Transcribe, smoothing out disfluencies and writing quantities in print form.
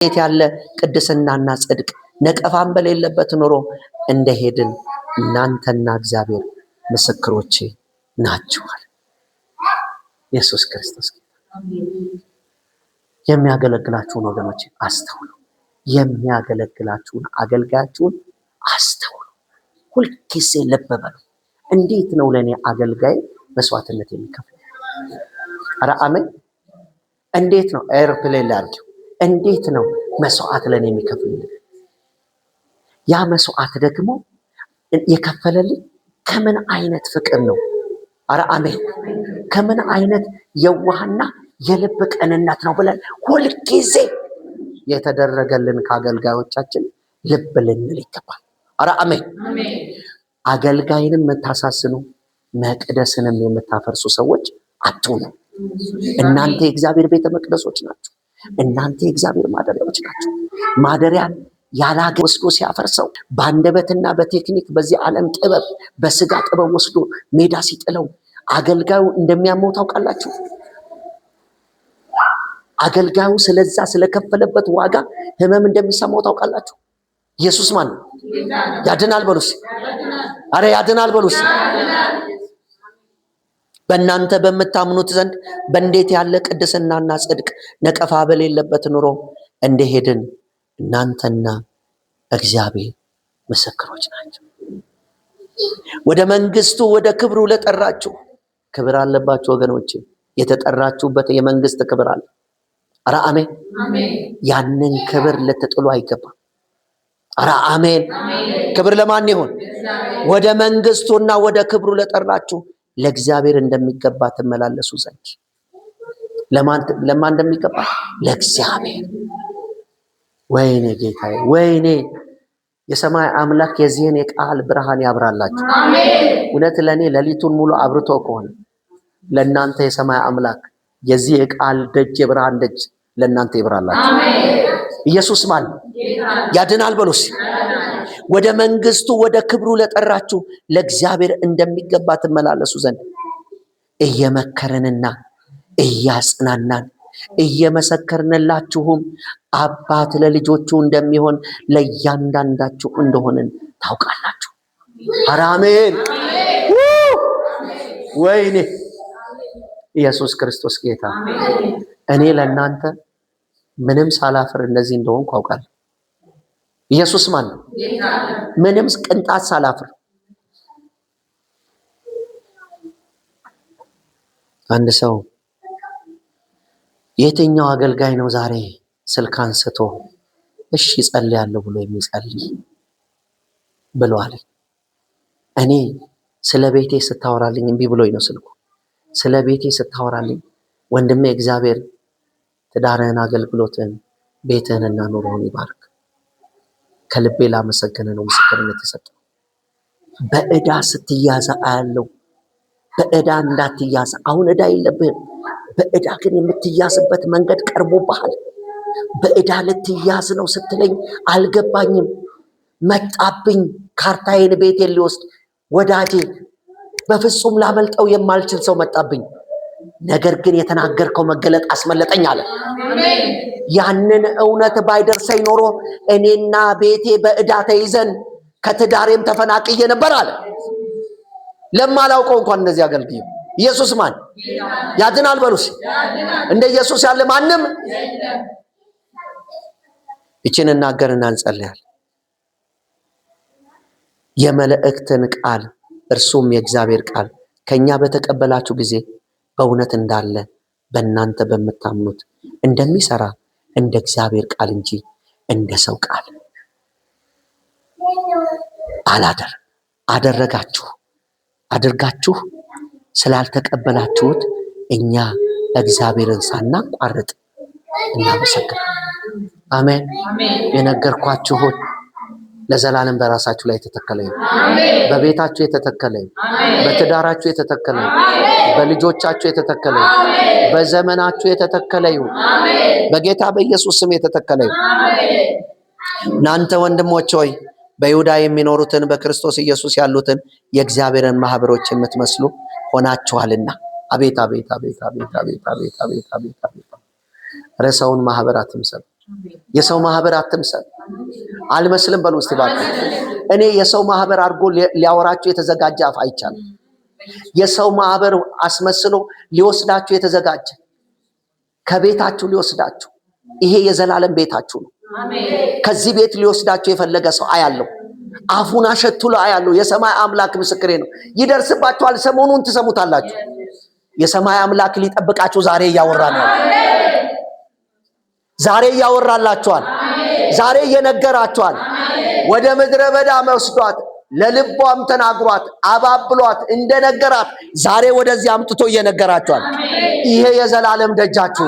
እንዴት ያለ ቅድስናና ጽድቅ ነቀፋም በሌለበት ኑሮ እንደሄድን እናንተና እግዚአብሔር ምስክሮቼ ናችኋል። ኢየሱስ ክርስቶስ የሚያገለግላችሁን ወገኖች አስተውሉ። የሚያገለግላችሁን አገልጋያችሁን አስተውሉ። ሁልጊዜ ልብ በሉ። እንዴት ነው ለእኔ አገልጋይ መስዋዕትነት የሚከፍለው? ኧረ አሜን። እንዴት ነው airplane ላይ አድርጊው። እንዴት ነው መስዋዕት ለእኔ የሚከፍልልኝ? ያ መስዋዕት ደግሞ የከፈለልኝ ከምን አይነት ፍቅር ነው? ኧረ አሜን። ከምን አይነት የዋህና የልብ ቅንነት ነው ብለን ሁልጊዜ የተደረገልን ከአገልጋዮቻችን ልብ ልንል ይገባል። ኧረ አሜን። አገልጋይንም የምታሳስኑ መቅደስንም የምታፈርሱ ሰዎች አትሁኑ። እናንተ የእግዚአብሔር ቤተ መቅደሶች ናችሁ። እናንተ የእግዚአብሔር ማደሪያዎች ናችሁ። ማደሪያን ያላገ ወስዶ ሲያፈርሰው በአንደበትና በቴክኒክ በዚህ ዓለም ጥበብ በስጋ ጥበብ ወስዶ ሜዳ ሲጥለው አገልጋዩ እንደሚያመው ታውቃላችሁ። አገልጋዩ ስለዛ ስለከፈለበት ዋጋ ህመም እንደሚሰማው ታውቃላችሁ። ኢየሱስ ማን ነው? ያድናል በሉስ። አረ ያድናል በሉስ። በእናንተ በምታምኑት ዘንድ በእንዴት ያለ ቅድስናና ጽድቅ ነቀፋ በሌለበት ኑሮ እንደሄድን እናንተና እግዚአብሔር ምስክሮች ናቸው። ወደ መንግስቱ ወደ ክብሩ ለጠራችሁ ክብር አለባችሁ ወገኖቼ። የተጠራችሁበት የመንግስት ክብር አለ። ኧረ አሜን። ያንን ክብር ልትጥሉ አይገባም። ኧረ አሜን። ክብር ለማን ይሁን? ወደ መንግስቱና ወደ ክብሩ ለጠራችሁ ለእግዚአብሔር እንደሚገባ ትመላለሱ ዘንድ። ለማን እንደሚገባ? ለእግዚአብሔር። ወይኔ ጌታዬ፣ ወይኔ የሰማይ አምላክ የዚህን የቃል ብርሃን ያብራላችሁ። እውነት ለእኔ ሌሊቱን ሙሉ አብርቶ ከሆነ ለእናንተ የሰማይ አምላክ የዚህ የቃል ደጅ የብርሃን ደጅ ለእናንተ ይብራላችሁ። ኢየሱስ ማን ያድናል በሉስ። ወደ መንግስቱ ወደ ክብሩ ለጠራችሁ ለእግዚአብሔር እንደሚገባ ትመላለሱ ዘንድ እየመከረንና እያጽናናን እየመሰከርንላችሁም አባት ለልጆቹ እንደሚሆን ለእያንዳንዳችሁ እንደሆንን ታውቃላችሁ። ኧረ አሜን። ወይኔ ኢየሱስ ክርስቶስ ጌታ። እኔ ለእናንተ ምንም ሳላፍር እንደዚህ እንደሆንኩ አውቃለሁ። ኢየሱስ ማን ነው? ምንም ቅንጣት ሳላፍር። አንድ ሰው የትኛው አገልጋይ ነው ዛሬ ስልክ አንስቶ እሺ ጸልያለሁ ብሎ የሚጸልይ ብሏል። እኔ ስለ ቤቴ ስታወራልኝ እምቢ ብሎኝ ነው ስልኩ። ስለ ቤቴ ስታወራልኝ ወንድሜ እግዚአብሔር ትዳርህን፣ አገልግሎትህን፣ ቤትህንና ኑሮህን ይባርክ። ከልቤ ላመሰግን ነው ምስክርነት የሰጠው። በዕዳ ስትያዘ አያለው። በዕዳ እንዳትያዝ። አሁን ዕዳ የለብህም። በዕዳ ግን የምትያዝበት መንገድ ቀርቦብሃል። በዕዳ ልትያዝ ነው ስትለኝ አልገባኝም። መጣብኝ፣ ካርታዬን ቤቴን ሊወስድ። ወዳጄ በፍጹም ላመልጠው የማልችል ሰው መጣብኝ። ነገር ግን የተናገርከው መገለጥ አስመለጠኝ አለ። ያንን እውነት ባይደርሰኝ ኖሮ እኔና ቤቴ በዕዳ ተይዘን ከትዳሬም ተፈናቅዬ ነበር አለ። ለማላውቀው እንኳን እንደዚህ አገልግዬ። ኢየሱስ ማን ያድናል በሉስ። እንደ ኢየሱስ ያለ ማንም። ይችን እናገርና እንጸልያለን። የመልእክትን ቃል እርሱም የእግዚአብሔር ቃል ከኛ በተቀበላችሁ ጊዜ በእውነት እንዳለ በእናንተ በምታምኑት እንደሚሰራ እንደ እግዚአብሔር ቃል እንጂ እንደ ሰው ቃል አላደር አደረጋችሁ አድርጋችሁ ስላልተቀበላችሁት እኛ እግዚአብሔርን ሳናቋርጥ እናመሰግናለን። አሜን። የነገርኳችሁን ለዘላለም በራሳችሁ ላይ የተተከለ ይሁን። በቤታችሁ የተተከለ ይሁን። በትዳራችሁ የተተከለ ይሁን። በልጆቻችሁ የተተከለ ይሁን። በዘመናችሁ የተተከለ ይሁን። በጌታ በኢየሱስ ስም የተተከለ ይሁን። እናንተ ወንድሞች ሆይ በይሁዳ የሚኖሩትን በክርስቶስ ኢየሱስ ያሉትን የእግዚአብሔርን ማህበሮች የምትመስሉ ሆናችኋልና። አቤት አቤት አቤት አቤት አቤት አቤት አቤት አቤት አቤት! ኧረ ሰውን ማህበር አትምሰሉ። የሰው ማህበር አትምሰል። አልመስልም በሉ እስቲ እባክህ። እኔ የሰው ማህበር አድርጎ ሊያወራችሁ የተዘጋጀ አፍ አይቻልም። የሰው ማህበር አስመስሎ ሊወስዳችሁ የተዘጋጀ፣ ከቤታችሁ ሊወስዳችሁ፣ ይሄ የዘላለም ቤታችሁ ነው። ከዚህ ቤት ሊወስዳችሁ የፈለገ ሰው አያለው። አፉን አሸትሎ አያለው። የሰማይ አምላክ ምስክሬ ነው። ይደርስባችኋል። ሰሞኑን ትሰሙታላችሁ። የሰማይ አምላክ ሊጠብቃችሁ ዛሬ እያወራ ነው። ዛሬ እያወራላችኋል። ዛሬ እየነገራችኋል። ወደ ምድረ በዳ መስዷት ለልቧም ተናግሯት አባብሏት እንደነገራት ዛሬ ወደዚህ አምጥቶ እየነገራችኋል። ይሄ የዘላለም ደጃችሁ።